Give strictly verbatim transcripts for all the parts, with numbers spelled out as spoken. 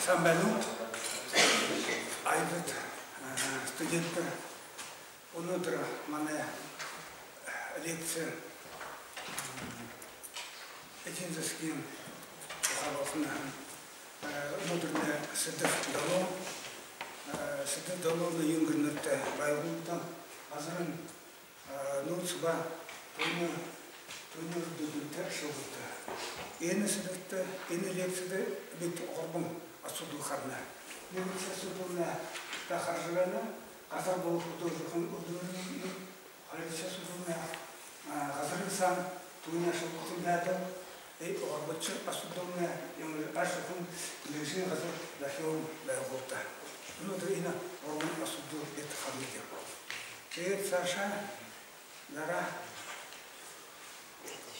Сайн байна. Аялгад, э, студентнэр, мүнөөдэр манай лекци эдийн засгийн тухай болоно. Э, мүнөөдэрэй сэдэб долоон, э, сэдэб долоон юун гэжэ нэрэтэй байгуулагдаа: газар, э, нууц ба түүнэй, түүнэй үрдэ дүнтэй шүүбэртэ. Энэ сэдэбтэ, энэ лекцидэ бидэ гурбан асуудал харанабди. Нэгэтэ асуудалнай та хаража байнат: газар болон хүдөө ажахын үрдэ дүн. Хоёрдохи асуудалнай, а, газарай сан, түүнэй ашаглалтын байдал. Э, гурбадахи асуудалнай, ямар ажахын нэгэ газар зохёон байгуулалтын. Мүнөөдэр энэ гурбан асуудал бидэ харанабди. Тиигээд саашаа дараа,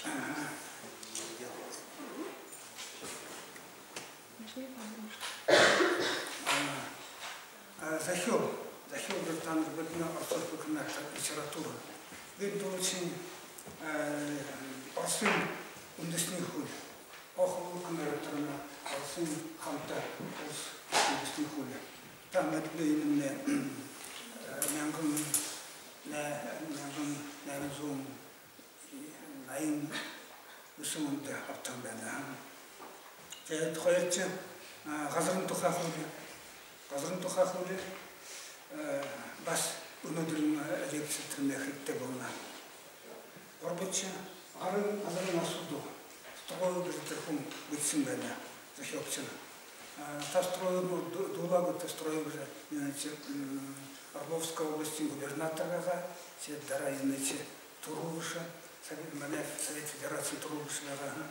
а, а, а, зохёол. Зохёол гэжэ танай мэдэнэ, оросоор хэлэхэнь литература. Гэнтэ түрүүшын, э, Оросын үндэһэтэнэй хуули. Охлукнер тэрэнэй Оросын хамта улас үндэһэтэнэй хуули. Та мэдэнэ, энэмнай, э, мянган най-, мянган найман зуун наян үсэндэ абтаһан байна. Тиигээд хоёрдохи, а, газарай тухай хуули. Газарай тухай хуули, э, баһа мүнөөдэрэй, э, лекцидэ тэрэмнай хэрэгтэй болоно. Гурбадахи, газарай, газарай асуудал. Строев гэжэ тэрэ хүн бэшэһэн байна, зохёогшонь. А, та Строев, ну, ду-, дуулаа гүт та Строев гэжэ, юунэй, м, Орловской областиин губернатор байгаа, тиигээд дараа юунэй, түрүүлэгшэ, Совет, манай Совет Федерациин түрүүлэгшэ байгаа, ха.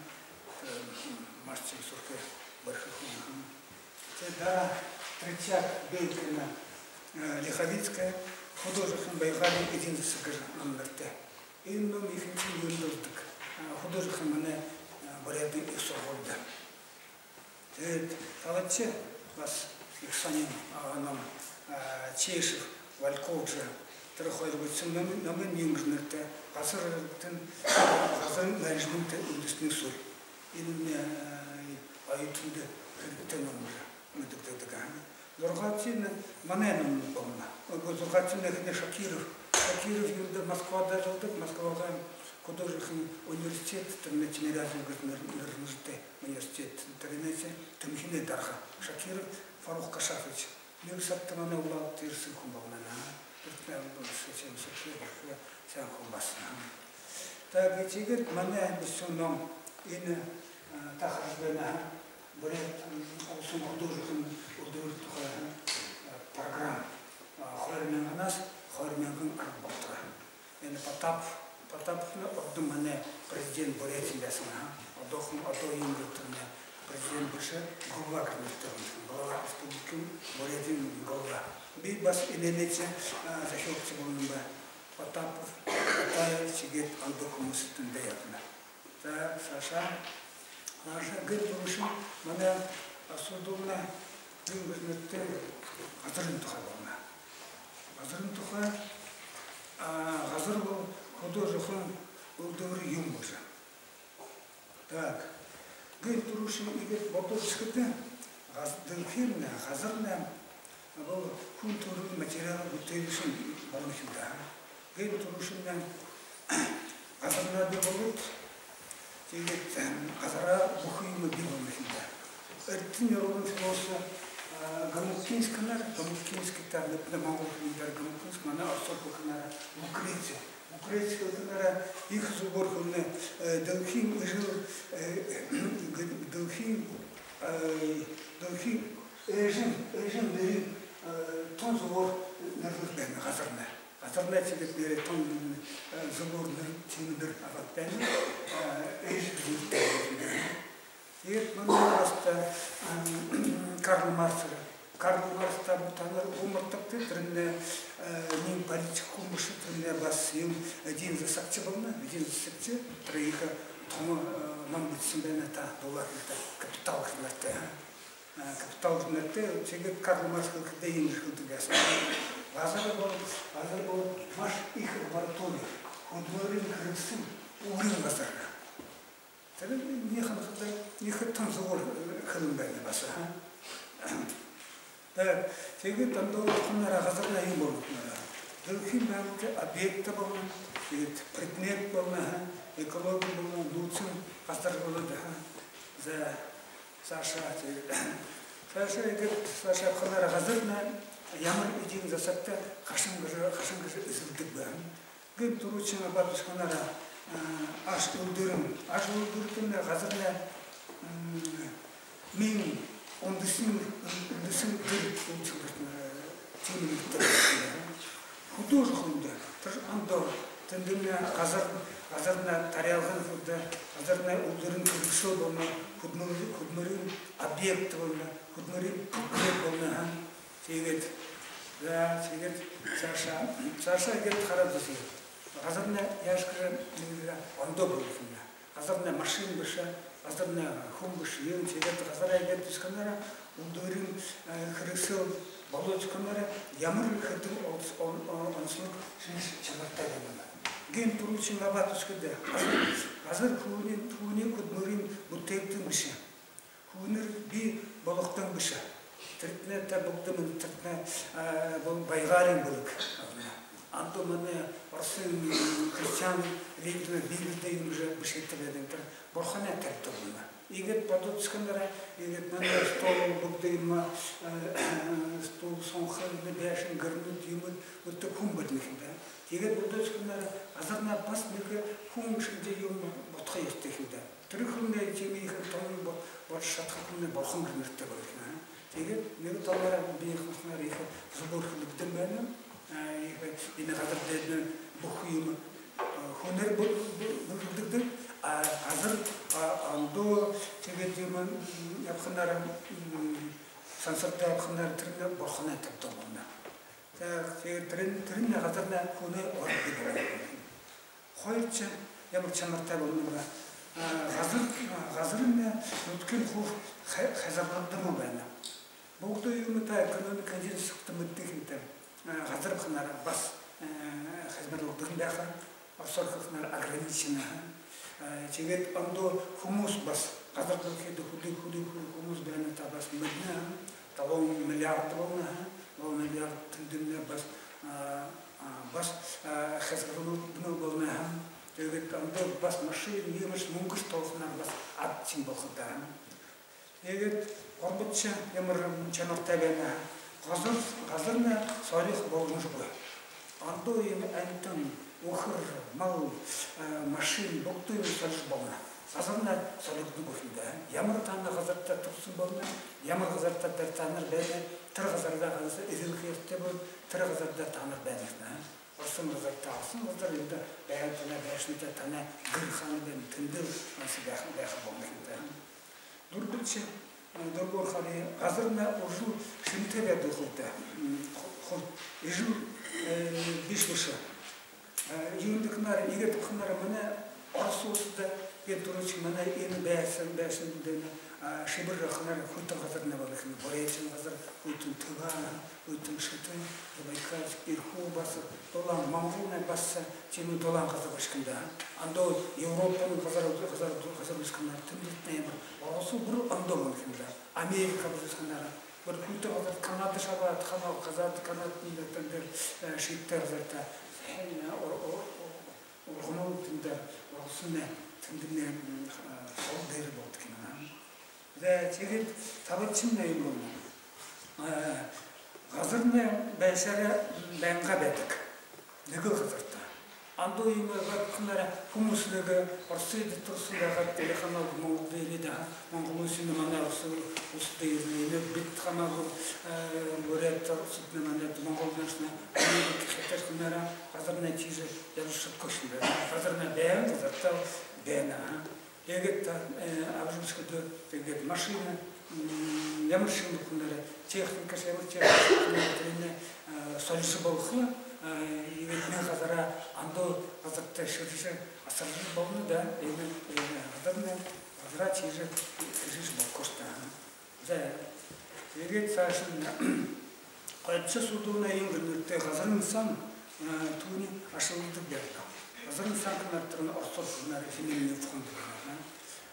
Э, м, маш тиимэ зүрхэ бэрхэ хүн, ха. Тиигээд дараа Третьяк, Белкина, э, Лиховицкая, «Хүдөө ажахын байгаали, эдин засаг» гэжэ ном нэрэтэй. Энэ ном ехэнхинь юундэ дурдаг? А, хүдөө ажахын манай, а, Буряадай ехэ һургуулида. Тиигээд табадахи баһа ехэ һонин, а, ном, а, Чешев, Вальков гэжэ тэрэ хоёр бэшэһэн ном, номынь юун гэжэ нэрэтэй: газар, газарай менежментын үндэһэтэнэй суурь. Энэмнай, а, оюутадта хэрэгтэй ном гэжэ мэдэгдэдэг, ха. Зургаадахинь манай ном болоно. Үгы, зургаадахинь эхинь Шакиров. Шакиров юундэ Москвада ажалладаг, Москвагай хүдөө ажахын университет, тэрэнэй Тимирязев гэжэ нэр-, нэрэ нэрэтэй университет, тэрэнэй тэмхинэй дарга Шакиров Фаррух Кашафович. Нэгэ сагта манай улаан үбдэ ерэһэн хүн болоно, ха. Тэрэтнай аймшагтай, бэрхэ, һайн хүн баһа, ха. Так, тиигээд манай бэшэһэн ном энэ, а, та хаража байнат, ха. Буряад, м, уласай хүдөө ажахын үрдэ дүн тухай, а, программа, а, хоёр мянганһаа хоёр мянга арбан болотор. Энэ Потапов, Потаповнай урдын манай президент Бурятиин байһан, ха. Одоохон, одоо юун гэжэ тэрэнэй, президент бэшэ, глава гэжэ нэрэтэй хүн. Глава республики, Бурятиин глава. Би баһа энээнэй, а, зохёогшо болоһон би. Потапов, Потаев, тиигээд ондоо хүнүүд тэндэ ябана. За, саашаа. Саашаа гэнтэ түрүүшын манай асуудалнай юун гэжэ нэрэтэй, газарай тухай болоно. Газарай тухай, а, газар болон хүдөө ажахын үрдэ дүн юун гэжэ. Так. Гэнтэ түрүүшын иигээд бодожо үзэхэдэ, газ-, дэлхэймнай, газарнай бол хүн түрэл материал бүтээлшэн болоно ха юм даа. Гэнтэ түрүүшын газарнай бии болоод, тиигээд, м, газараар бүхы юумэн бии болоно ха юм даа. Эртын уран философ, а, Гомункадзе, Гомункадзе, та мэдэнэ, монгол хэлэн дээрэ Гомункадзе, манай ородоор хэлэхэнь Лукреций. Лукреций хэлэхэнь ехэ зүбөөр хэлэнэ, э, дэлхэйн эжэл, э, дэлхэйн, э, дэлхэйн эжэн, эжэн нэрын, э, тон зүбөөр нэрлэдэг байна газарнай. Газарнай тиигээд нэрэ тон, э, зүбөөр нэрэ, тиимэ нэрэ абаад байна. Э, эжэл нэрэ. Тиигээд мүнөө баһа, м, Карл Маркс. Карл Маркс та бү-, танар бү мартагты, тэрэнь, э, нэгэ политик хүн бэшэ, тэрэнь баһа юун, эдин засагшан болоно, эдин засагшан, тэрэ ехэ томо, э, ном бэшэһэн байна, та дуулаа гүт даа, «Капитал» гэжэ нэрэтэй, а? Э, «Капитал» гэжэ нэрэтэй, тиигээд Карл Маркс хэлэхэдээ иигэжэ хэлэдэг байһан. Газар бол, газар бол маш ехэ лаборатори, хүдэлмэрилэгшын хэрэгсэл, үүрэй газар. Тэрэ минии һанахада ехэ тон зүбөөр, э, хэлэн байна баһа, ха. Так, тиигээд ондоо хунаараа газарнай юм болоно. Дэлхэйн байгалиин объект болоно, тиигээд предмет болоно, ха, экологи болоно, нууцын газар болоно, ха. За, саашаа, тиигээд саашаа иигээд, саашаа хунаараа газарнай ямар эдеэн засагта хайшан гэжэ, хайшан гэжэ эзэлдэг бэ. Гэнтэ түрүүшын абаад үзэхэнээрээ, а, аш үлдэрэн, аш үлдэртэнь газарнай, м, мин үндэһэн, үндэһэн гэр үндэһэн гэртэнь, э, тиимэ гэртэ. Хүдөө хүндэ, тэрэ ондоо тэндэмнай газар, газарнай таряалгын хүдөө, газарнай үлдэрэн хэрэгсэл болоно, хүдэлмэри-, хүдэлмэрин объект болоно, хүдэлмэрин предмет болоно, ха. Тиигээд, за, тиигээд саашаа, саашаа иигээд хараад үзэе. Газарнай яашье гэжэ нэгэ ондоо болоно юм даа. Газарнай машина бэшэ, газарнай хүн бэшэ, юун, тиигээд газараа иигээд үзэхэнээрээ, үлдэрэн, э, хэрэгсэл болоод үзэхэнээрээ, ямар хэдэн онс-, он-, он-, онсолог шэнэ шанартай юм бэ. Гэнтэ түрүүшын абаад үзэхэдэ, газар, газар хүнэй, хүнэй хүдэлмэрин бүтээгдэхүүн бэшэ. Хүнэй бии болгоһон бэшэ. Тэрэтнай та бүгэдэ мэдэнэ, тэрэтнай, а, бол Байгаарай бэлэг. Ондоо манай Оросын христиан религиин Библида юун гэжэ бэшээтэй байдаг, тэрэ бурханай табигдаа болоно. Иигээд бодоод үзэхэнээрээ, иигээд манай стол бүгэдэ юм, а, стол, сонхо, энэ байшан, гэрнүүд, юумэд, бүгэдэ хүн барина юм даа. Иигээд бодоод үзэхэнээрээ, газарнай баһа нэгэ хүн шэнги юм бодохо ёһотой юм даа. Тэрэ хүнэй тиимэ ехэ томо бо-, боложо шадаха хүнэй бурхан гэжэ нэрэтэй болоно. Тиигээд нэгэ талаараа би ехэ наһанаараа ехэ зүбөөр хүлэгдэн байнаб. А, ехэ энэ газар дээрэ бүхы юумэ, а, хүнөөр бо-, бо-, бүрдэгдэг. А газар, а, ондоо тиигээд юумэ, м, ябаханаараа, м, сансарта ябаханаараа тэрэнь бурханай табигдаа болоно. За, тиигээд тэрэнь, тэрэнь газарнай хүнэй ород болоно. Хоёрдохи ямар шанартай болоно бэ? А, газар, а, газарнай нютагай хуу хэ-, хазарлагдама байна. Бүгэдэ юумэ та экономикын жэнсэ сугтаа мэдэнэ юм даа. А, газар абаханаараа баһа, э, хазмарлагдана байха, ородоор хэлэхэнээрээ ограничена. А, тиигээд ондоо хүмүс баһа газар дэлхэйдэ хэды, хэды, хэды хүмүс байна, та баһа мэдэнэ. Табан миллиард болоно, табан миллиард тэндэмнай баһа, а, а, баһа, а, хазгарлагдана болоно. Тиигээд ондоо баһа машина, юумэшье, мүнгэшье тоолохоноор баһа адли юм болохо даа. Тиигээд гурбадахи ямар шанартай байна? Газар, газарнай сорих боломжигүй. Ондоо юм амитан, үхэр, мал, э, машина, бүгэдэ юм сорижо болоно. Газарнай соригдоно гү юм даа. Ямар танай газарта түрэһэн болоно, ямар газарта дээрэ танар байна, тэрэ газараа ганса эзэлхэ ёһотой болоно, тэрэ газарта танар байна. Ороһон газарта, ороһон газар, эндэ байһан танай байшантай, танай гэр хаана байна, тэндэл ганса байха, байха болоно юм даа. Дүрбэдэхи, э, дүрбөөр харая, газарнай үржэл шэнэтэй байдаг хуу даа. М, ху-, ху-, эжэл, э, бэшэ бэшэ. Э, юундэб гэхэнээр, иигээд абаханаар манай Ород уласта, иигээд түрүүшын манай энэ байһан, байһан дээрэ, а, Шэбэр абаханаар хүйтэн газарнай болоно юм. Буряадай газар хүйтэн, Тыва, хүйтэн, Шэтын, Забайкальск, Эрхүү баһа, дулаан, Монголнай баһа тиимэ дулаан газар бэшэ юм даа. Ондоо Европын газар, газар, газар бэшэ юм даа. Тэндэтнай ямар, Ород бүри ондоо болоно юм даа. Америка бэшэ юм даа. Бүри хүйтэн газар, Канада шабаад, Канада, газар, Канада, энэ тэндэр, э, шэбтэй газар даа. Э, ор-, ор-, ор-, ургамал тэндэ, ургасанай, тэндэмнай, м, э, хол дээрэ болодог юм даа. За, тиигээд табадахинь юм болоно. Э, газарнай байшаараа байнга байдаг. Нэгэл газарта. Ондоо юумэ абаханаар, хүмүс нэгэ Оросой түрэһэн байгаад, тэрэ хамаагүй Монголдо ерээд, аа, монгол уласынь манай Орос уласта ерээ. Иигээд бидэ хамаагүй, э, буряад уласынь манай, Монголнайшни, Америка, Хитай хамаараа газарнай тиижэ ябажа шадахагүй юм даа. Газарнай байһан газарта байна. Тиигээд та, э, абажа үзэхэдэ, тиигээд машина, м, ямар шэнэ гэхэнээр, техникашье, ямар техникашье, тэрэнээ, э, сольжо болохо, э, иигээд нэгэ газараа ондоо газарта шэржэжэ асаржа болоно даа, иигээд, э, газарнай, газараа тиижэ, тиижэ болохо юм даа. За, тиигээд саашань хоёрдохи асуудалнай юун гэхэнээр, газарын сан, э, түүхын ашаглалдаг байха. Газарын сан гэхэнээр, тэрэнь ородоор хэлэхэнээр земельный фонд гэхэ.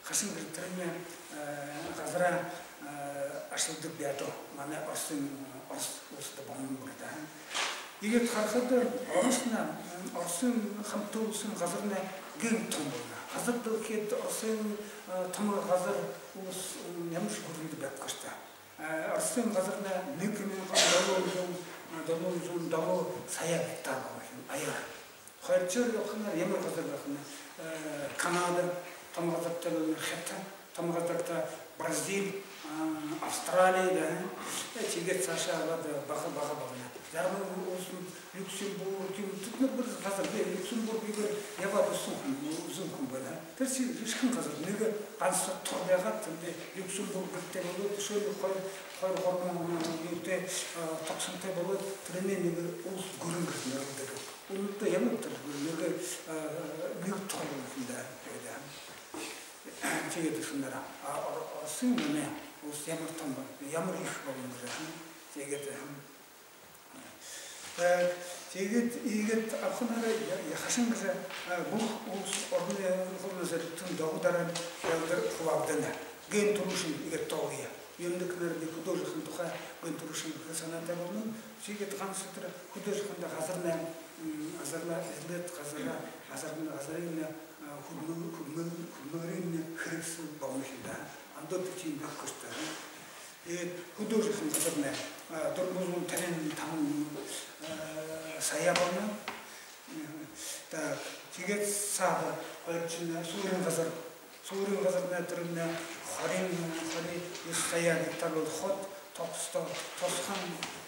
Хайшан гэжэ тэрэнь, э, газараа, э, ашагладаг байдаг манай Оросын, Орос уласта болоно гү даа. Иигээд харахада Оросна, Оросын хамта уласын газарнай гэнтэ томо болоно. Газар дэлхэйдэ Оросын томо газар улас ямаршье гүрэндэ байхагүй ха юм. Оросын газарнай нэгэ мянган долоон зуун, долоон зуун долоо сая гектар болоно ха юм, аяар. Хоёрдохёор ябахадаа ямар газар байхаб? Канада томо газартай болоно, Хитаан томо газартай, Бразиль, Австрали даа. Тиигээд саашаа абаад бага бага болоно. Зарим уласууд, Люксембург, юм, тэдэнэр бүри газар, би Люксембург иигээд ябаад үзэһэн хүн, үзэһэн хүн байна. Тэрэшни жэшхэн газар, нэгэ ганса тур байгаад, тэндэ Люксембург гэртэй болоод, үшөө нэгэ хоёр, хоёр гурбан юутэй, тогсонтой болоод, тэрэнэй нэгэ улас гүрэн гэжэ нэрлэдэг. Үнэндөө ямар тэрэ нэгэ, нэгэ тур болоно ха юм даа. Тиигээд үшөө нэрэ, а, Ор-, Оросын манай улас ямар томо, ямар ехэ болоно гэжэ. Тиигээд, тиигээд иигээд абаханаараа я-, яахашье гэжэ, бүхы улас орон хурмын зоригтой доогуур дараань ябадаг хубаагдана. Гэнтэ түрүүшын иигээд тоолоё. Юундэб гэхэдэ, би хүдөө жэхэн тухай гэнтэ түрүүшын гэхэ һанаатай болоноб. Тиигээд ганса тэрэ хүдөө жэхэндэ газарнай, газарнай эзэлээд, газараа, газарнай, газарынь хүдэлмэ-, хүдэлмэ-, хүдэлмэрынь хэрэгсэл болоно ха юм даа. Ондоо тэрэшни бэшэ ха юм даа. Иигээд хүдөө жэхэн газарнай дүрбэн зуун табин табан сая болоно. Так, тиигээд саада хоёрдохинь суурин газар. Суурин газарнай тэрэмнай хорин, хорин юһэн сая гектар бол хот, тосхо-, тосхон,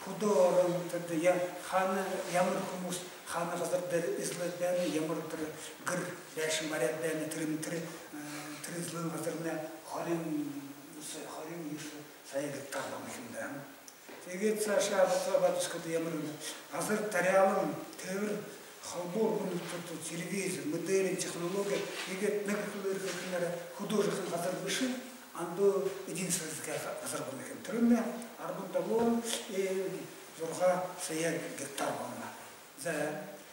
хүдөө орон, тэндэ я-, хаана ямар хүмүүс, хаана газар дээрэ эзэлээд байна, ямар тэрэ гэр байшан бариад байна, тэрэмнай тэрэ, тэрэ эзэлһэн газарнай хорин, хорин юһэн сая гектар болоно ха юм даа. Тиигээд саашаа абаад, абаад үзэхэдэ ямар юм бэ? Газар таряалан, тэбэр, холбоо, үргэн нютагта телевизор, мэдээлэлэй технологи, иигээд нэгэ хэлээр хэлэхэнээрээ хүдөө жэхэн газар бэшэ, ондоо эдин засагай газар болоно ха юм. Тэрэмнай арбан долоон, э, зургаа сая гектар болоно. За,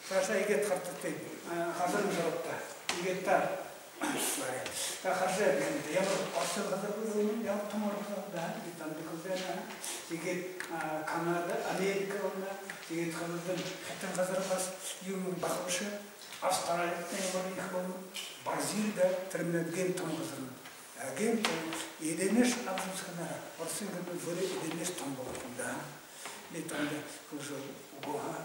саашаа иигээд хардагты, газар зурагта. Иигээд та, та хаража байха юм даа, ямар Оросын газар бэ, ямар томо газар бэ, би танда хэлэе даа. Тиигээд Канада, Америка болоно, тиигээд хаража байхадань Хитаан газар баһа юм бага бэшэ, Австралида ямар ехэ болоно, Бразилида, тэрэмнай гэнтэ томо газар. Гэнтэ эдэнээшье абажа үзэхэнээрээ, Оросын гэнтэ бүри эдэнээшье томо болоно ха юм даа. Би танда хэлэжэ үгөө ха.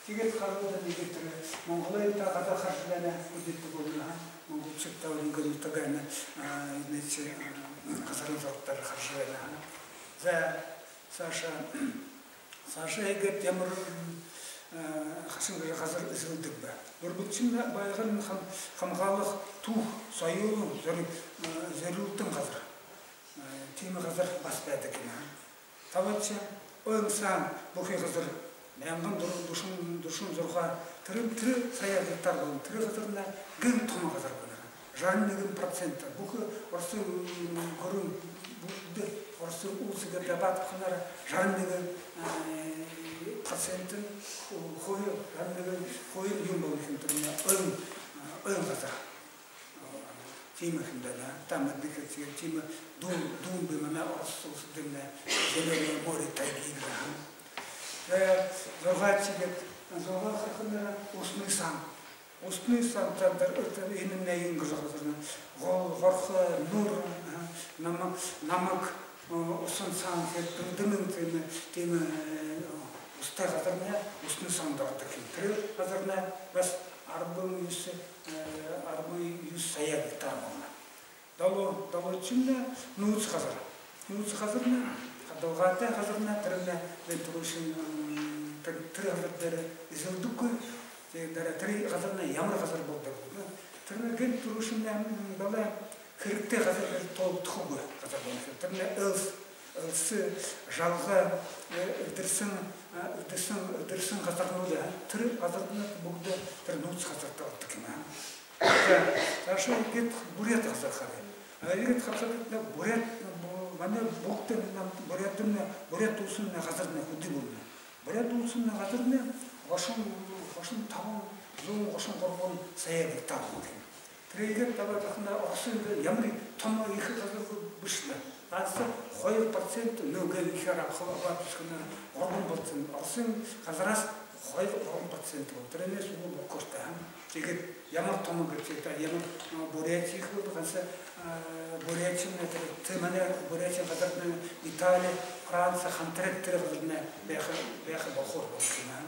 Тиигээд хаража байхадань, иигээд тэрэ Монголой та газар хаража байна, хүдөөтэй болоно ха. Монголшууд та өөрынгөө нютагайнь, а, иигээд, а, газарай зурагуудаар хаража байна ха. За, саашаа, саашаа иигээд ямар, а, хаашань гэжэ газар эзэлдэг бэ? Дүрбэдэхинь Байгал хам-, хамгаалха түүхэ, соёлой зори-, а, зорюулһан газар. Тиимэ газар баһа байдаг юм аа. Табадахи, ойн саан бүхы газар, мянган дүрбэн, дүшэн, дүшэн зургаа, тэрэ, тэрэ сая гектар болоно. Тэрэ газарнай гэнтэ томо газар болоно. Жаран нэгэн процент бүхы Оросын гүрэн, бүгэдэ Оросын улас гээд абаад байханаараа жаран нэгэн процент, хуу-, жаран нэгэн хуу юм болоно ха юм, тэрэмнай ойн, ойн газар. Тиимэ ха юм даа. Та мэдэхэ, тиимэ, тиимэ дуун, дуун бии манай Орос уласадамнай, Зелёное море тайги гэжэ. Э, зургаадахи гээд, зургаа харахадань, Устный саан. Устный саан, та даа, это, энэмнай юун гэжэ газар, гол, горхо, нуур, а, намаг, намаг, э, уһан саан гээд, дэмдэмэн тиимэ, тиимэ, э, усатай газарнай Устный саан дордо ха юм. Тэрэ газарнай баһа арбан юһэ, э, арбан юһэ сая гектар болоно. Долоо, долоодохинь Нууц газар. Нууц газарнай хадалгаатай газарнай, тэрэнэй гэнтэ түрүүшын, м, тэрэ, тэрэ газар дээрэ эзэлдэггүй. Тиигээд тэрэ газарнай ямар газар болодог бэ? Тэрэнэй гэнтэ түрүүшын, м, далай хэрэгтэй газар гэжэ тоологдохогүй газар болоно ха юм. Тэрэнэй элс, элсэ, жалга, э, эдирсэн, э, эдирсэн, эдирсэн газарнууд, э, тэрэ газарнууд бүгэдэ тэрэ нууц газарта ородог юм аа. За, саашаа иигээд буряад газар харая. А, иигээд харахада, буряад, бу-, манай бүгэдэ нам-, буряадамнай, буряад уласымнай газарнай хэды болоно. Буряад уласымнай газарнай гушан, гушан табан, зуун гушан гурбан сая гектар болоно. Тэрэ иигээд табаад байхадань Оросой ямар томо ехэ газар бэшэ даа. Ганса хоёр процент нүгэл ихээр абаад үзэхэдэ, гурбан процент. Оросын газарһаа хоёр, гурбан процент болоно. Тэрэнһээ үгы болохогүй юм. Тиигээд ямар томо гэжэ, та ямар, а, Буряад ехэл, ганса, а, Буряадшни, тэрэ, тэрэ манай Буряадшни газарнай Итали, Франци хамтараад, тэрэ газарнай байха, байха болохогүй болоно.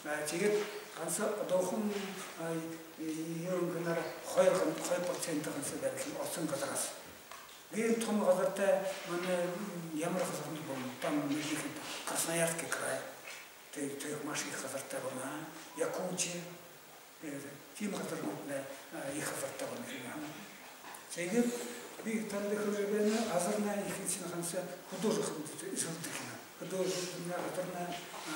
А, тиигээд ганса одоохон, а, юун гэхэдэ, хоёр, хоёр процент ганса барихань Оросын газарһаа. Иигээд томо газартай манай, м, ямар газарнууд болоно? Там нэгэ иигээд Красноярский край. Тэрэ, тэрэ маш ехэ газартай болоно. Якутия. Э, тиимэ газарнууднай, а, ехэ газартай болоно юм. Тиигээд би танда хэлэжэ байнаб, газарнай ехэнхинь ганса хүдөө жаханда эзэлдэг юм. Хүдөө жаханда газарнай, а,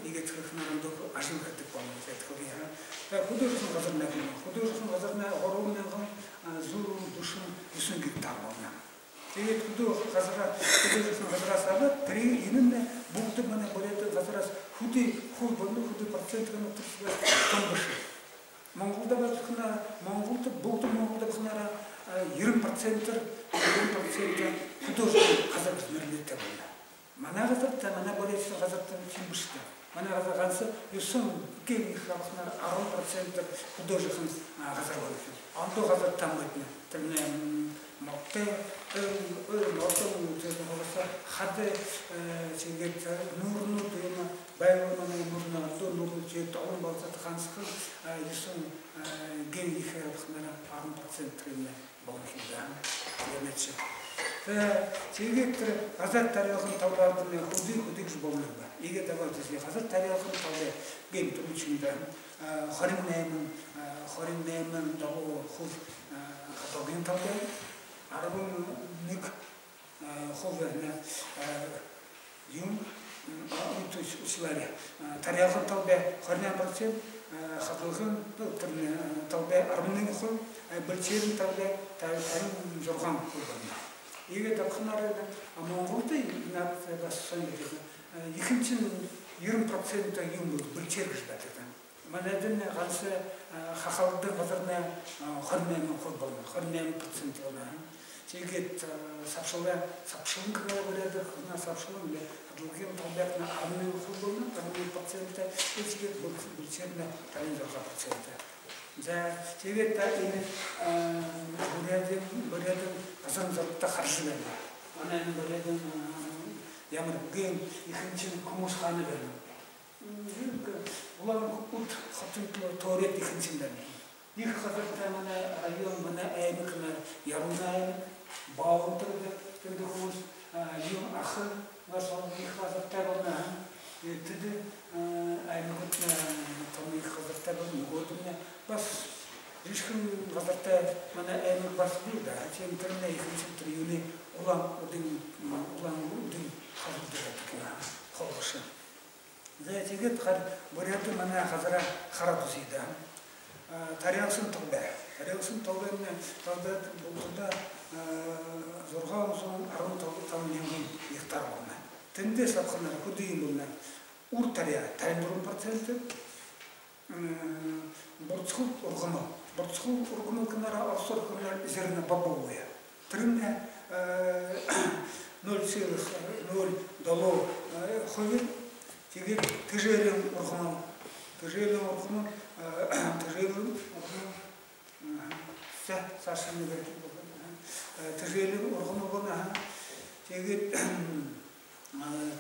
иигээд хэлэхэнь, ондоо ажал хэдэг болоно, иигээд хэлэхэ юм. Та хүдөө жахан газарнай юм. Хүдөө жахан газарнай гурбан мянган, а, зуун дүшэн юһэн гектар болоно. Тиигээд хүдөө газараа, хүдөө жахан газарһаа абаад, тэрэ энэмнай бүгэдэ манай Буряад газарһаа хэды хуу болоно, хэды процент гэхэдэ, тэрэ томо бэшэ. Монголдо абаад үзэхэдэ, Монголдо, бүгэдэ Монголдо абаад үзэхэдэ, а, ерэн процент, ерэн процент хүдөө жахан газар гэжэ нэрлэлтэй болоно. Манай газарта, манай Буряадшни газарта тиимэ бэшэ даа. Манай газар ганса юһэн гэн ехэ абаханаар арбан процент хүдөө жахан, а, газар болоно. Ондоо газар тон байна. Тэрэнь, м, Могтой, ой, ой, Могтой, тэрэ нугаса Хадай, э, тиигээд, э, нүүрнүүд юм, Байгал манай нүүрнүүд, ондоо нүүрнүүд, тиигээд олон болоно, ганса, а, юһэн, а, гэн ехэ абаханаар арбан процент тэрэнь болоно юм даа. Тиигээд ши. Тэ, тиигээд тэрэ газар таряалгын талбайдань хэды, хэды гэжэ болоно бэ. Иигээд абаад үзэе, газар таряалгын талбай гэхэдэ, түрүүшын даа, а, хорин найман, а, хорин найман долоо хуу, а, хадалгын талбай, арбан нэгэ, а, хуу байна, а, юм, м, а, то есть условия, а, таряалгын талбай хорин найман процент, а, хадалгын, ну, тэрэ, а, талбай арбан нэгэ хуу, а, бэлшээрэй талбай табин, табин зургаан хуу болоно. Иигээд абаханаар, а, Монголдо наад баһа һайн гэдэг, а, ехэнхинь ерэн процент юм бол бэлшээр гэжэ байдаг даа. Манайдань ганса, а, хахалда газарнай, а, хорин найман хуу болоно, хорин найман процент болоно. Тиигээд, а, сабшалай, сабшалан гэхэдэ, Буряадаар хадалгын талбайнь арбан нэгэ хуу болоно, арбан нэгэ процент, тиигээд бэл-, бэлшээрнь табин зургаан процент. За, тиигээд та энэ, а, Буряадын, Буряадын газар зурагта хаража байна. Манай энэ Буряадын, а, ямар гэн ехэнхинь, хүмүүс хаана байна? М, Улаан-Үдэ хотын тө-, төөринь ехэнхинь байна. Ехэ газартай манай район, манай аймагнай, Яруунын аймаг, Баатар гээд, тэндэ хүмүүс, а, юм, Аха, баһа ехэ газартай болоно, а. Э, тэдэ, а, аймагууднай, а, томо ехэ газартай болоно, нүгөөдэмнай баһа жэшхэн газартай манай аймаг баһа бии даа. Тиимэ, тэрэнь ехэнхинь тэрэ юунэй, Улаан-Үдын, м, Улаан-Үдын хажууда байдаг юм, а, холбошон. За, тиигээд хар-, Буряадай манай газараа хараад үзэе даа. А, таряалгын талбай. Таряалгын талбай, м, талбай булта, а, зургаан зуун арбан табан мянган гектар болоно. Тэндээ абаханаар хэды юм болоно? Уур таряа табин зургаан процент, м, бурцхал ургамал. Бурцхал ургамал гэхэдэ, ородоор хэлэхэдэ, зернобобовая. Тэрэнь, э, ноль целых ноль долоо, э, хубинь. Тиигээд тэжээлэй ургамал. Тэжээлэй ургамал, э, тэжээлэй ургамал. Аха. За, саашань нэгэ, э, тэжээлэй ургамал болоно, аха. Тиигээд, э,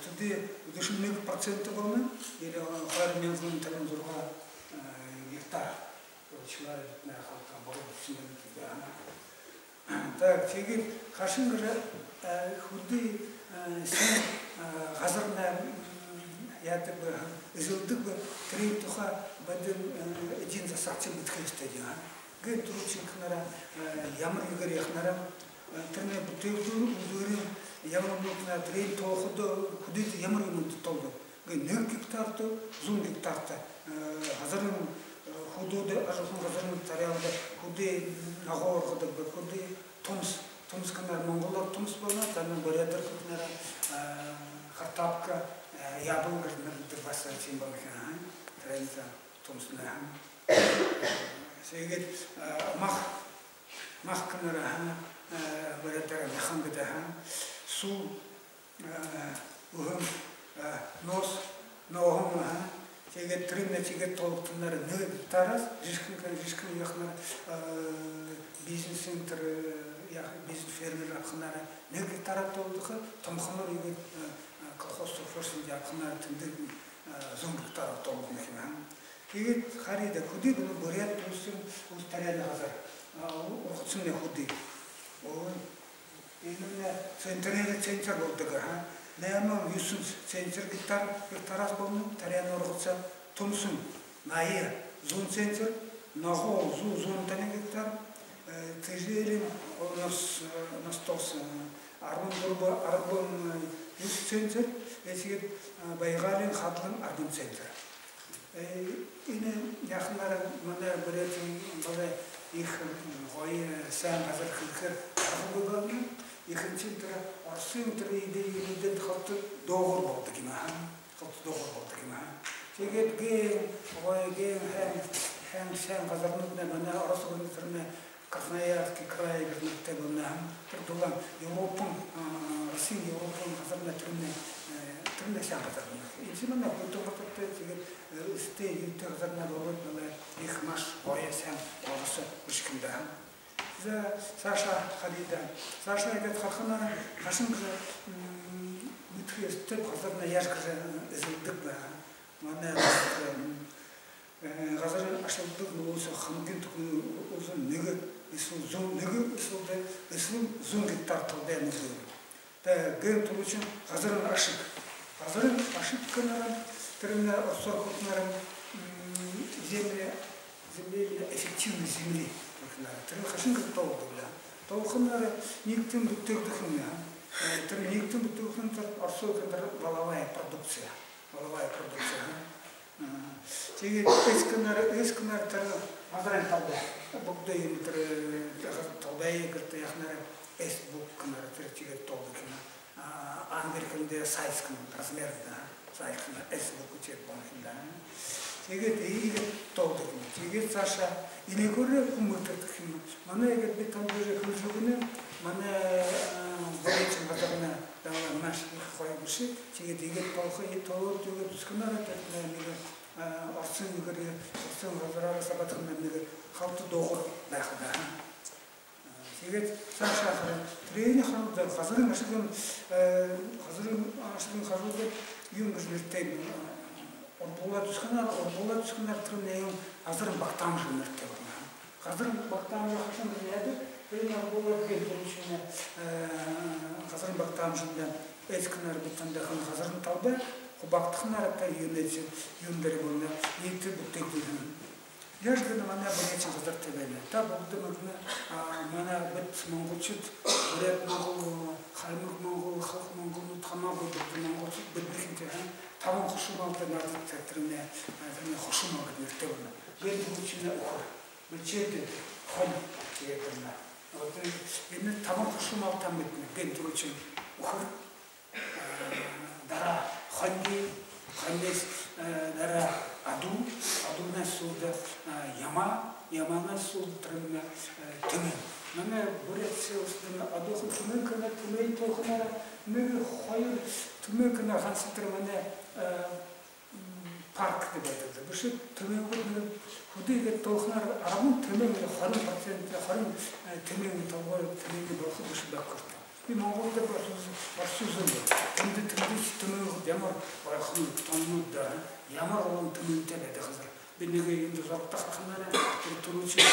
тэдэ дүшэн нэгэ процент болоно, или, э, хоёр мянган табин зургаан, э, гектар. Уур таряанай халта болоно гэжэ байна. Так, тиигээд хайшан гэжэ, э, хэды, э, сэн, э, газарнай, м, яадаг бэ, эзэлдэг бэ, тэрээн тухай бидэн, э, эдеэн засагшад мэдэхэ ёһотой юм. Гэхэдэ түрүүшынхиеэ, э, ямар үгөөр яаханаараа, э, тэрэнэй бүтээлдүүр, үдүүрэй ямар юумэнэй, тэрээн тоолоходо, хэдыдэ ямар юумэндэ тоолодог. Нэгэ гектарта, зуун гектарта, э, газарынь, э, хүдөөдэ, ажаһуухын газарынь таряалаад, хэды ногоо ургадаг бэ, хэды тумса, тумса гэхэдэ монголоор тумса болоно, танай буряадаар хэлэхэдэ, э, картопка, э, яблоко гэжэ нэрлэдэг, баһа тиимэ болоно, аха. Тэрээнь тумсанай, аха. Тиигээд, э, мах, мах гэхэдэ, аха, Э, буряадаар мяхан гэдэг, ха. Суу, э, үһэн, э, ноос, нооһон, ха. Тиигээд тэрэнээ тиигээд тоологдохоноор нэгэ гектарһаа жэшхэн, жэшхэн яаханаар, э, бизнес центр, э, яах, бизнес фермер абаханаар нэгэ гектарһаа тоологдохо, томохоноор иигээд, э, э, колхоз, совхоз шэнги абаханаар тэндэ, э, зуун гектарһаа тоологдоно юм, ха. Тиигээд харыт даа, хэды болоо Буряад Уласын улас таряанай газар, а, ургасамнай хэды. Ой, энэ центрнай центр болодог, ха. Найман, юһэн центр гектар, гектарһаа болоно, таряанай ургаса. Түмсэн, наян, зуун центр, Ногоо, зуу, зуун табин гектар, э, Тэжээлин, о, нас, э, Настос, э, арбан дүрбэн, арбан, э, юһэн центр, э, тиигээд, э, Байгаалиин, Хадлан, арбан центр. Э, энэ яаханаар манай Буряадтаа баһа ехэ, м, гоё, һайн газар хэлэхээр аргагүй байна. Ехэнхидээ тэрэ Оросын тэрэ эдэ юунүүдтэ халта доогуур болодог юм, ха. Халта доогуур болодог юм, ха. Тиигээд гээ гоё, гээ һайн, һайн, һайн газарнууднай манай Орос гүрэнэй тэрэнэй Красноярский край гэжэ нэрэтэй болоно, ха. Тэрэ дулаан Европын, а, Россиин Европын газарнай тэрэнэй, э, тэрэнэй һайн газар. Энэшни манай хүйтэн газартай, тиигээд, э, эстэй, юутэй газарнай болоод, манай ехэ, маш гоё, һайн ургаса бэшэ юм даа. За, саашаа харыт даа. Саашаа иигээд хараханаар, хайшан гэжэ, м, мэдэхэ ёһотой газарнай яажа гэжэ, э, эзэлдэг бэ. Манай, э, Э, газарай ашагладаг нүлөөһөө хамагай түхэриг үзэн нэгэ эсэл зуун, нэгэ эсэл даа, эсэл зуун гектар талатай мүнгэ. Тэ, гээн түрүүшын газарай ашаг. Газарай ашаг гэхэнь, тэрэнээ ородоор хэлэхэнь, м, земля, земельно эффективность земли гэхэнь. Тэрэнээ хайшан гэжэ тоологдодог бэ? Тоологдохонь нэгэн бүтээгдэхүүн, а. Э, тэрэ нэгэн бүтээгдэхүүн тэрэ ородоор хэлэхэнь валовая продукция. Валовая продукция, а. Мгм. Тиигээд эс гэхэнь, эс гэхэнь тэрэ газарай талба. Бүгэдэ юм тэрэ, э, талбай гэртэ яаханаар эс бүгэ гэхэнь тэрэ тиигээд тоологдоно. А, англи хэлэндэ size гэхэнь, размер даа. Size гэхэнь эс бүгэ гэжэ болоно юм даа. Тиигээд иигээд тоологдоно. Тиигээд саашаа энээгээр хүн мэдэрдэг юм. Манай иигээд би танда уже хэлэжэ үгэнэб, манай, а, Буряадшни газарнай даа маш ехэ гоё бэшэ. Тиигээд иигээд тоолохо, тоолоод, тиигээд үзэхэнь тэрэ нэгэ, а, Оросын үгөөр, Оросын газараараа абахадань нэгэ халта доогуур байха даа. А, тиигээд саашаа хараа. Тэрэниие харуулаад, газарай ашагай, э, газарай ашагай харуулаад, юун гэжэ нэрэтэй, э, урбуулаад үзэхэнь, урбуулаад үзэхэнь, тэрэнэй газарай багтаамжа нэрэтэй болоно. Газарай багтаамжа хайшан гэжэ яадаг, тэрэнэй урбуулаад гээн түрүүшын, э, газарай багтаамжанда эс гэхэнь би танда хэлэнэ газарай талба, хубаагдаханаар тэрэ юунэй, юун дээрэ болоно, ниитэ бүтээгдэхүүн. Яажа гэбэл манай Буряадшни газартай байна. Та бүгэдэ мэдэнэ, а, манай, бидэ монголшууд, буряад монгол, хаймаг монгол, халха монголнууд хамаагүй, бидэ монголшууд, бидэнэй хэнтэй, а, табан хушуу малтай наадаад, тэрэнээ, а, тэрэнээ хушуу мал гэжэ нэрэтэй болоно. Гээн түрүүшын үхэр, бэлшээдэ, хонь, тиигээд байна. Вот, э, энэ табан хушуу мал та мэдэнэ. Гээн түрүүшын үхэр, э, дараа хонь, хоньһоо, э, дараа адуу, адуунһаа һүүлдэ, э, ямаа, ямаанһаа һүүлдэ тэрэнэй, э, түмэн. Манай Буряад селостой адуухан түмэн гэхэнь, түмэн тоолохонь нэгэ, хоёр, түмэн гэхэнь ганса тэрэ манай, э, м, паркта байдаг даа. Бэшэ, түмэнгүүд нэгэ хэды гээд тоолохонь арбан түмэн, хорин процент, хорин, э, түмэн толгой, түмэн болохо бэшэ байха хэрэгтэй. Би Монголдо баһа, Оросой зон. Тэндэ, тэндэ түмэнгүүд ямар, э, хэн, томонууд даа, ямар олон түмэнтэй байдаг газар. Би нэгэ юундэ зурагта хараханаар, тэрэ түрүүшын,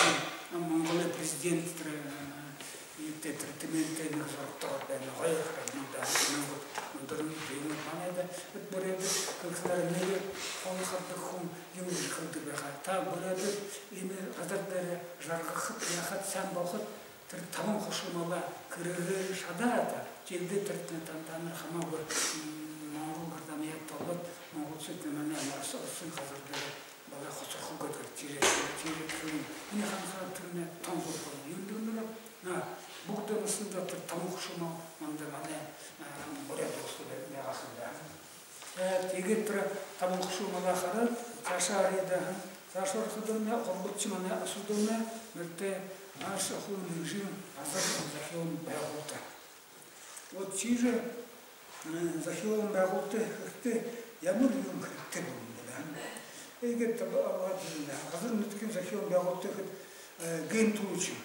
а, Монголой президент тэрэ, э, юутэй, тэрэ түмэнтэй нэгэ зурагта ороод байна. Гоё харагдана даа, түмэнгүүд үндэрнүүд, юумэнүүд. Манайда, бидэ буряадууд хэлэхэнь, нэгэ холо хардаг хүн юун гэжэ хэлэдэг байгаа. Та буряадууд энэ газар дээрэ жаргахад, яахад, һайн болоход, тэрэ табан хушуу малаа хэрэглэжэ шадаха. Тиигэхэдэ тэрэ та-, та-, танар хамаагүй, м, монгол гар замаяа тоолоод, монголшууд манай Орос-, Оросын газар дээрэ баһа хосорхогүй гээд, тиигээд, тиигээд хэлэнэ. Энэ ханхаа тэрэнэй тон зураг болоно. Юундэб, на, бүгэдэ наһандаа тэрэ табан хушуу мал манда манай, а, Буряад Уласта байгаа ха юм даа. Э, тиигээд тэрэ табан хушуу малаа хараад, саашаа харыт даа. Саашаа орохадамнай, гурбадахи манай асуудалнай, нэртэй Аша хуу Нэгжын газар зохёолой байгуулта. Вот тиижэ, э, зохёолой байгуулта хэхэдээ ямар юумэн хэрэгтэй болоно бэ даа. Иигээд таба-, абаад байна. Газар нютагай зохёолой байгуулта гэхэдэ, э, гэнтэ түрүүшын.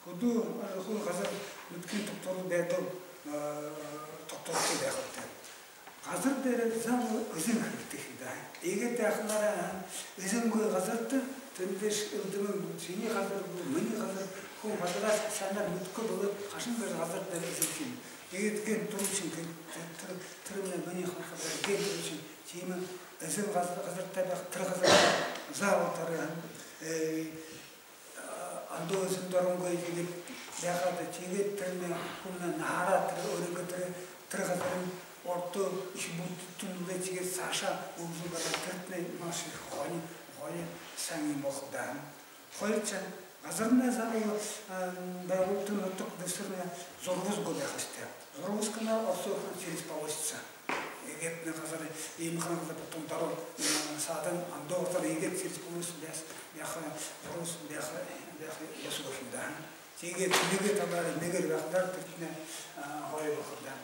Хүдөө ажахын газар нютагай тогтворол байдал, э, тогтоотой байха хэрэгтэй. Газар дээрэ заабол эзэн хэрэгтэй юм даа. Иигээд яаханаараа эзэнгүй газарта тэндэ элдэмэн, шинии газар гү, минии газар, хүн газараа шанар мэдэхэгүй болоод, хайшан гэжэ газар дээрэ эзэн юм. Иигээд гэнтэ түрүүшын гэнтэ, тэрэ, тэрэмнай минии газар гэнтэ түрүүшын. Тиимэ эзэн газар, газартай байха, тэрэ газар заабол тэрэ, э, ондоо эзэн доронгүй иигээд байхада, тиигээд тэрэмнай хүмнай наһаараа тэрэ өөрынгөө тэрэ, тэрэ газарынь орто үхибүүдтэнь үлээ, тиигээд саашаа үргэлжэлүүлээд, тэрэтнай маш ехэ гони, гони һайн юм болохо даа. Хоёрдохи, газарнай заабол, э, байгуулта, нютаг дэбисхэрнай зурабас гү байха ёһотой. Зурабас гэхэдээ оросоор через полосица. Иигээд нэгэ газар, иимэ хан газар, потом доро, м, саадань ондоо газар иигээд через полосица байха, байха, зурабас байха, байха ёһогүй юм даа. Тиигээд нэгэ талаараа, нэгэ байхадаа тэрэтнай, а, гоё болохо даа.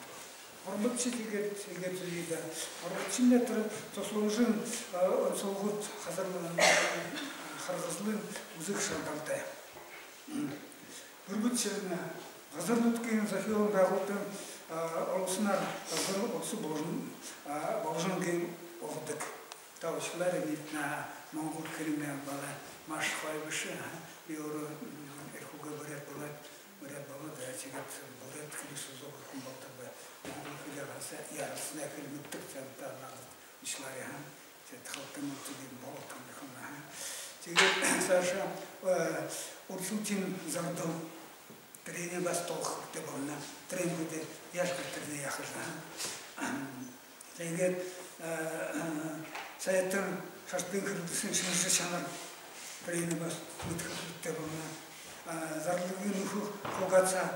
Гурбадахи тиигээд, тиигээд зүб даа. Гурбадахинь тэрэ сослужившын, а, онсолгод газар, м, харгыдалай үзэг шагналтай. Дүрбэдэхинь, газар нютагай зохёолой байгуултын, а, уласынь газар уласын болжон, а, болжон гэжэ үгэдэг. Та ушхалаар мэдэнэ, монгол хэлэмнай болоо, маш гоё бэшэ, а. Би өөрөө, м, Эрхүүгэй буряад болоод, буряад болоод, а, тиигээд буряад хэлэ соо зөөхэй хүн болодог бай. Монгол хэлээ ганса ярилсаһаа эхилээд мэдэдэг, тиигээд та надад ушхалаарай, а. Тиигээд халтан мэтэ юм болоод, тандахам, а. Тиигээд саашаа, э, үрсэлтын зардал. Тэрэниие баһа тоолохо хэрэгтэй болоно. Тэрэниие яажа, тэрэнээ яаха юм, а. Тиигээд, э, э, сайтар шаштын хэрэглэһэн шэнжэ шанар. Тэрэниие баһа мэдэхэ хэрэгтэй болоно. Э, зарлагые нүхэ хугасаа.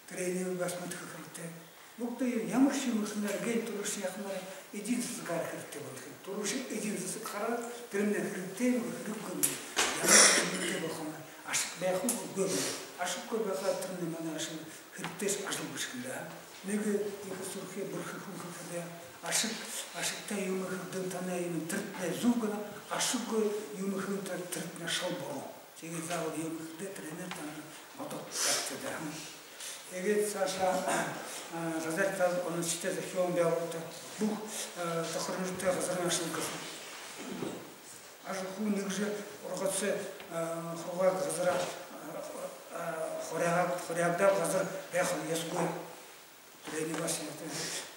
Тэрэниие баһа мэдэхэ хэрэгтэй. Бүгэдые ямаршье мэдэхэнээр, гэнтэ түрүүшын яаханаар, эдин засаг хэрэгтэй болохо юм. Түрүүшын эдин засаг хараад, тэрэмнай хэрэгтэй гү, хэрэггүй гү, ямаршье хэрэгтэй болохо юм. Ашаг байха гү, үгы гү. Ашаггүй байхада, тэрэмнай манай ашаг, хэрэгтэйшье ажал бэшэ юм даа. Нэгэ ехэ сэрхэ, бэрхэ хүн хэхэдээ, ашаг, ашагтай юумэ хэхэдэнь танай юумэн, тэрэтнай зүб гэнэ, ашаггүй юумэ хэхэдэнь тэрэтнай шал буруу. Тиигээд заабол юумэ хэхэдээ, тэрэнээ танай бодоод байхат даа. Тиигээд саашаа, а, газар талын онсотой зохёолой байгуулта. Бүхы, а, тохиромжотой газарай ашаглаха. Ажахын Нэгжын ургаса, а, хургаагай газараа, а, а, хуряа-, хуряагдааб газар байха ёһогүй. Тэрэниие баһа яаха.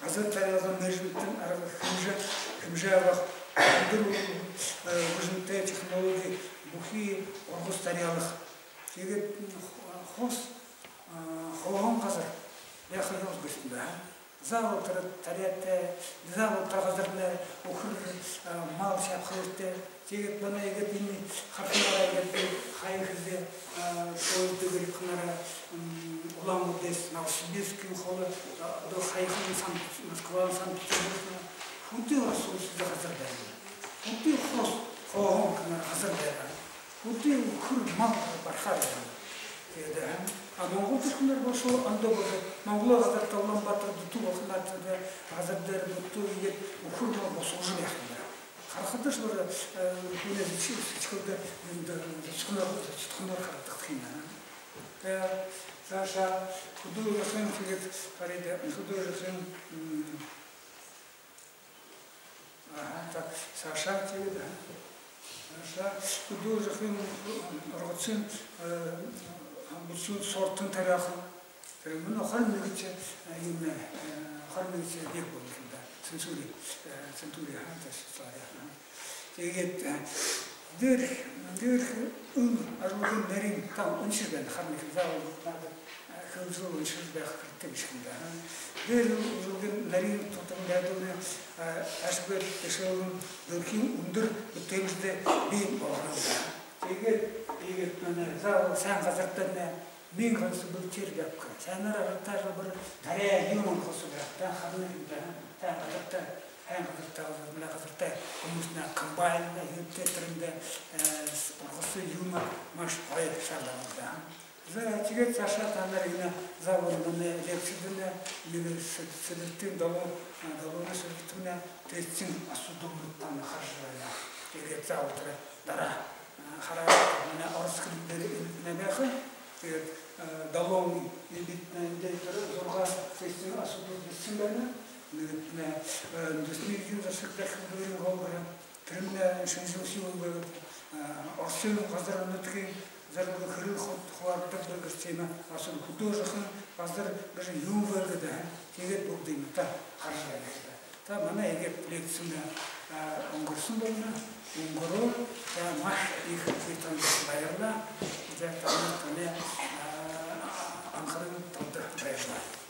Газар таряалга менеджментын арга хэмжээ, хэмжээ абаха. Үндэр, э, хүгжэмтэй технологи, бүхы ургаса таряалга. Тиигээд, м, хос, а, хооһон газар байха ёһотой юм даа. Заабол тэрэ таряатай, заабол тэрэ газарнай үхэр, а, мал шабхалтай. Тиигээд манай иигээд энэ хараханаараа, иигээд би хаяа хэлээ, а, поездээр ябаханаараа, м, Улаан-Үдэһөө Новосибирскын холо, а, одоо хаяхан Сан-, Москваһаа Санкт-Петербург, хэды орос уласда газар байна. Хэды хос хооһон газар байна. Хэды үхэр мал бархаар байна. Тиигээд, а, Монголдо ошохоноор баһа ондоо болоо. Монголой газарта Улаан-Баатар дүтэ болохоноор, тиигээд газар дээрэ дүтэ иигээд үхэр мал бусажа байха юм даа. Харахадашье бүри, э, хүнэй сэдьхэл-, сэдьхэлдэ, эндэ, зодхоноор, зодхоноор харагдахатай юм. Тэ, саашаа хүдөө ажахын, тиигээд харыт даа, хүдөө ажахын, м, аха, так, саашаа тиигээд, аха. Саашаа хүдөө ажахын, м, ургаса, э, бүхы сортын таряаха. Тэрэ мүнөө хорин нэгэдэхи, э, юумэн, э, хорин нэгэдэхи век болоно юм даа. Центури, э, центури, аха, тас сари, аха. Тиигээд, э, дээрэ, дээрэ эл ажалгын нарин, там уншажа байна, харана һаа, заабол надаа, э, хэлэжэл уншажа байха хэрэгтэй бэшэ юм даа, аха. Дээрэ эл ажалгын нарин тутам байдалнай, э, ашаг бэшэ, тэшээлнай дэлхэйн үндэр бүтээмжэдэ бии болгоно юм даа. Тиигээд, тиигээд манай заабол һайн газартамнай миин хонсо бэлдээр ябаха. Һайнаар ажаллажа, бүри таряа юумэн хонсо байха даа, харана һаа, тиин газарта. Һайн газартай, манай газартай, хүмүүст наа комбайн, юутэй, тэрэндээ ургаса юумэ маш гоё шаардлагатай. За, тиигээд саашаа таанар энэ, за, вот манай лекцидэнь нэгэ сэд-, сэдэлтын долоо, долооной сэдэлтэнь тэдсэн асуудалнуудые таанар хаража байна. Тиигээд, за, вот тэрэ дараа хараад, манай ород хэлэн дээрэ эндэ нэгэ байха. Тиигээд долоон эндэ, эндэ тэрэ зургаа тэдсэн асуудал бэшэһэн байна. Нэгэ, үндэһэтэнэй засаг дахин дүүрэн гол гэһэн. Тэрэмнай шэнжэлһэн үгы, оршон газар нутагай зэргэ хэрэг ху-, хубаардаг бэ гэжэ тиимэ асуудал, хүдөө жаахан газар гэжэ юун бэ гэдэг. Тиигээд бүгэдыемнай та хаража байна. За, манай иигээд лекцимнай үнгэрһэн болоно. Үнгэрөө. За, маш ехэ би танда баярлаа. За, таанар, танай анхаралда баярлаа.